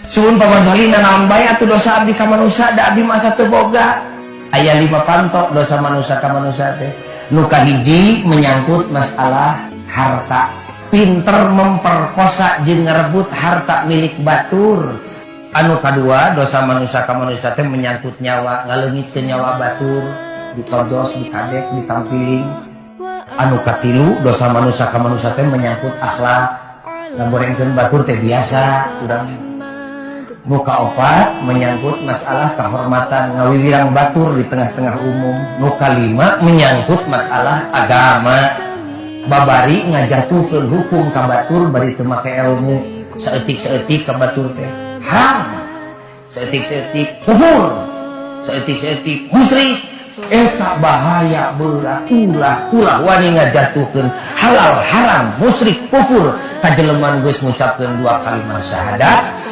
Suhun Pak Ghazali, naon bae atuh dosa abdi ka manusia, da abdi masa teu boga. Aya lima panto dosa manusia ka manusia teh. Nu kahiji menyangkut masalah harta. Pinter memperkosa jeung ngerebut harta milik batur. Anu kadua, dosa manusia ka manusia teh menyangkut nyawa, ngaleungitkeun nyawa batur, ditojos, dikadek, ditampiling. Anu katilu, dosa manusia ka manusia teh menyangkut akhlak, ngagorengkeun batur teh biasa urang. Nu kaopat menyangkut masalah kehormatan, ngawiwirang batur di tengah-tengah umum. Nu kalima menyangkut masalah agama, babari ngajatuhkeun hukum ka batur bari teu make ilmu, saeutik-saeutik ka batur teh haram, saeutik-saeutik kufur, saeutik-saeutik musyrik. Eta bahaya berat. Ulah, ulah wani ngajatuhkeun halal haram, musyrik kufur ka jelema geus ngucapkeun dua kalimat syahadat.